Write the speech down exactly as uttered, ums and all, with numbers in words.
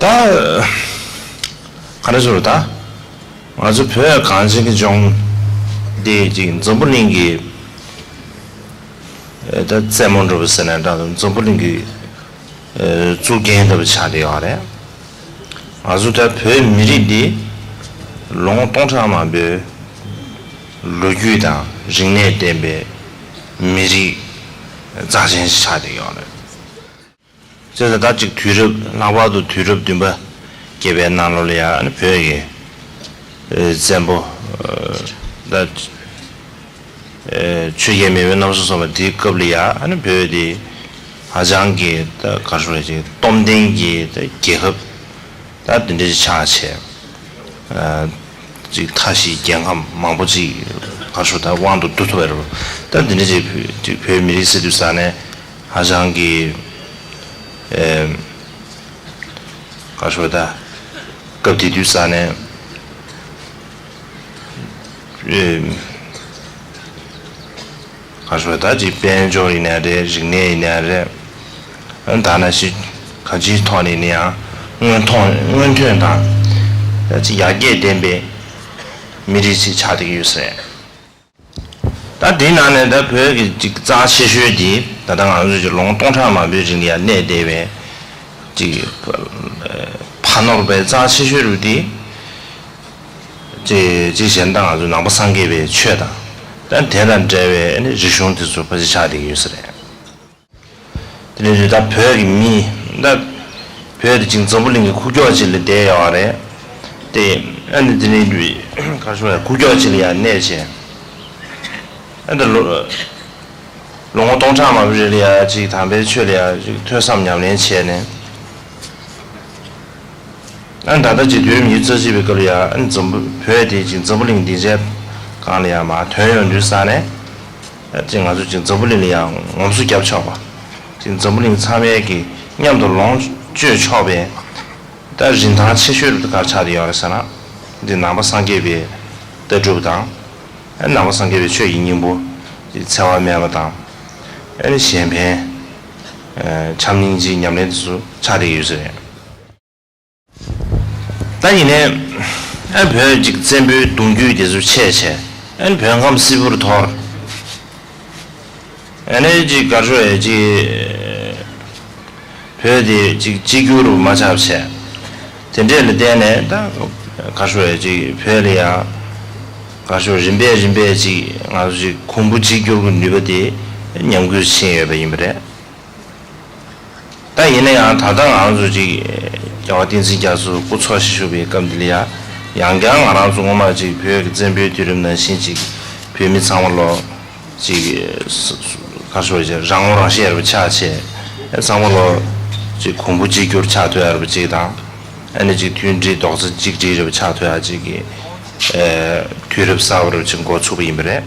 ད་ག་རེ་ཟེར་ད། ང་ཚོ་བོད་གངས་ཅན་གྱི་ལྗོངས་འདི་ཅིག་འཛམ་བུ་གླིང་གི་ད་རྩེ་མོ་འདྲ་བོ་ཟེར་ན་འདྲ། འཛམ་བུ་གླིང་གི་གཙུག་རྒྱན་ལྟ་བུ་ཆགས་བསྡད་ཡོད་རེད། ང་ཚོ་ད་བོད་མི་རིགས་འདི་ལོ་ངོ་སྟོང་ཕྲག་མང་པོའི་ལོ་རྒྱུས་དང་རིག་གནས་ལྡན་པའི་མི་རིགས་རྩ་ཆེན་ཞིག་ཆགས་བསྡད་ཡོད་རེད། བྱས་ཙང་ད་ཅིག་དུས་རབས་ལྷག་པར་དུ་དུས་རབས་བདུན་པ་བརྒྱད་པའི་ནང་ལོགས་ལ་ཡང་ཨ་ནི་བོད་ཀྱི་ཨེ་བཙན་པོ་ཨེ་ད་ཨེ་ཆོས་རྒྱལ་མེས་དབོན་རྣམ་གསུམ་ཚང་མ་དེའི་སྐབས་ལ་ཡང་ཨ་ནི་བོད་དེ་ཧ་ཅང་གི་ད་ག་རེ་ཞུ་དགོས་རེད། ཅིག་སྟོབས་ལྡན་གྱི་ད་རྒྱལ་ཁབ་ད་དེ་འདྲ་ཞིག་ཆགས་བྱས། ཨ་ཅིག་མཐའ་བཞིའི་རྒྱལ་ཁམས་མང་པོ་ཅིག་ག་རེ་ཞུ་ད་དབང་དུ་བསྡུ་ཐུབ་པ་རེད། ད་འདི་འདྲ་ཅིག་བོད་ཅིག་བོད་མི་རིགས་ཟེར་དུས་ཙ་ནས་ཧ་ཅང་གི་ཨེ་ག་རེ་ཞུ་ད་སྐབས་དེ་དུས་ཙ་ནས་ཨེ་ག་རེ་ཞུ་ད་ཅིག་དཔལ་འབྱོར་ཡིན་ནའི་རེད། རིག་གནས་ཡིན་ནའི་རེད། ཨ་ད་ནང་བཞིན་གང་ཅིའི་ཐོག་ནས་ཡིན་ན་ཡང་སྔོན་ཐོན་སྔོན་ཐོན་དང་ད་ཅིག་ཡར་རྒྱས་ལྡན་པའི་མི་རིགས་ཅིག་ཆགས་བསྡད་ཀྱི་ཡོད་ས་རེད། ད་དེའི་ནང་ནས་ད་བོད་ཀྱི་ཅིག་རྩ་ཆེ་ཤོས་དེ་ད་ལྟ་ང་ཚོ་ཅིག་ལོ་ངོ་སྟོང་ཕྲག་མང་པོའི་རིང་ལ་ཡང་གནས་བསྡད་པའི་ཅིག་ཕ་ནོར་བའི་རྩ་ཆེ་ཤོས་རུ་དེ་ཅིག་ཅིག་གཞན་དག་ང་ཚོ་ནང་པ་སངས་རྒྱས་པའི་ཆོས་དང་ད་དེ་དང་འབྲེལ་བའི་ཨ་ནི་རིག་གཞུང་དེ་ཚོ་ཕལ་ཆེར་ཆགས་བསྡད་ཀྱི་ཡོད་ས་རེད། དེ་ནས་ད་བོད་ཀྱི་མི་ད་བོད་དེ་ཅིག་འཛམ་བུ་གླིང་གི་ཁུག་ཀྱོག་ཅིག་ལ་བསྡད་ཡོད་རེད། དེ་ཨ་ནི་དེ་ནས་ག་རེ་ཞུ་དགོས་རེད། ཁུག་ཀྱོག་ཅིག་ལ་ཡར་གནས་བྱས། ཨ་ནི་ལོ་ལོ་ངོ་སྟོང་ཕྲག་མང་པོའི་རིང་ལ་ཡར་ཅིག་དམ་པའི་ཆོས་ལ་ཡར་ཅིག་ཐོས་བསམ་ཉམས་ལེན་བྱས་ནས། ཨ་ནི་ད་ལྟ་ཅིག་དུས་རབས་ཉི་ཤུ་རྩ་གཅིག་པའི་སྐབས་ལ་ཡང་ཨ་ནི་འཛམ་བུ་བོད་དེ་ཅིག་འཛམ་བུ་གླིང་སྡིངས་ཆའི་སྒང་ལ་ཡང་མར་ཐོན་ཡོང་དུས་ཙ་ནས་ཨ་ཅིག་ང་ཚོ་ཅིག་འཛམ་བུ་གླིང་ལ་ཡང་ངོམ་སོ་བརྒྱབ་ཆོག་པ། ཅིག་འཛམ་བུ་གླིང་ཚང་མས་ཀྱི་མཉམ་དུ་ལོངས་སྤྱོད་ཆོག་པའི་ད་རིན་ཐང་ཆེ་ཤོས་རུ་ག་རེ་ཆགས་བསྡད་ཡོད་རེད་ཟེར་ན། འདི་ནང་པ་སངས་རྒྱས་པའི་ལྟ་གྲུབ་དང་། ཨ་ནི་ནང་པ་སངས་རྒྱས་པའི་ཆོས་ཀྱི་སྙིང་པོ་ཅིག་འཚེ་བ་མེད་པ་དང་། ཨ་ནི་གཞན་ཕན་བྱམས་སྙིང་རྗེའི་ཉམས་ལེན་དེ་ཚོ་ཆགས་བསྡད་ཀྱི་ཡོད་ས་རེད། ད་ཡིན་ནའི་ཨ་བོད་ཅིག་བཙན་པོའི་གདུང་རྒྱུད་དེ་ཚོ་ཆད་བྱས། ཨ་ནི་བོད་ཁམས་སིལ་བུར་འཐོར། ཨ་ནི་ཅིག་ག་རེ་ཞུ་དགོས་རེད། ཅིག་བོད་དེ་ཅིག་གཅིག་གྱུར་མ་ཆགས་བྱས། དེ་འདྲས་ལ་བརྟེན་ནས་ད་ག་རེ་ཞུ་དགོས་རེད། ཅིག་བོད་ལ་ཡང་ག་རེ་ཞུ་དགོས་རེད། རིམ་པས་རིམ་པས་ཅིག་ང་ཚོ་ཅིག་གོང་བུ་གཅིག་གྱུར་གྱི་ནུས་པ་དེ་ཉམས་རྒུད་ཕྱིན་ཡོད་པ་ཡིན་པ་རེད། ད་ཡིན་ན་ཡང་ད་ལྟ་ང་ཚོ་ཅིག་རྒྱལ་བ་བསྟན་འཛིན་རྒྱ་མཚོ་སྐུ་འཚོ་ཞིང་བཞུགས་པའི་སྐབས་འདི་ལ་ཡང་ཡང་བསྐྱར་ང་རང་ཚོ་སྔོན་མ་ཅིག་བོད་ཀྱི་བཙན་པོའི་དུས་རིམ་ནང་བཞིན་ཅིག་བོད་མི་ཚང་མ་ལོ་ཅིག་ག་རེ་ཞུ་དགོས་རེད། རང་ངོ་རང་ཤེས་ཡོད་པ་ཆགས་བྱས། ཚང་མ་ལོ་ཅིག་གོང་བུ་གཅིག་གྱུར་ཆགས་ཐུབ་ཡོད་པ་ཅིག་དང་། ཨ་ནི་ཅིག་མཐུན་སྒྲིལ་རྡོག་རྩ་གཅིག་སྒྲིལ་རེད་པ་ཆགས་ཐུབ་ཡ་ཅིག་གི་དུས་རབས་གསར་པ་རེད་པ་ཅིག་འགོ་ཚུགས་པ་ཡིན་པ་རེད།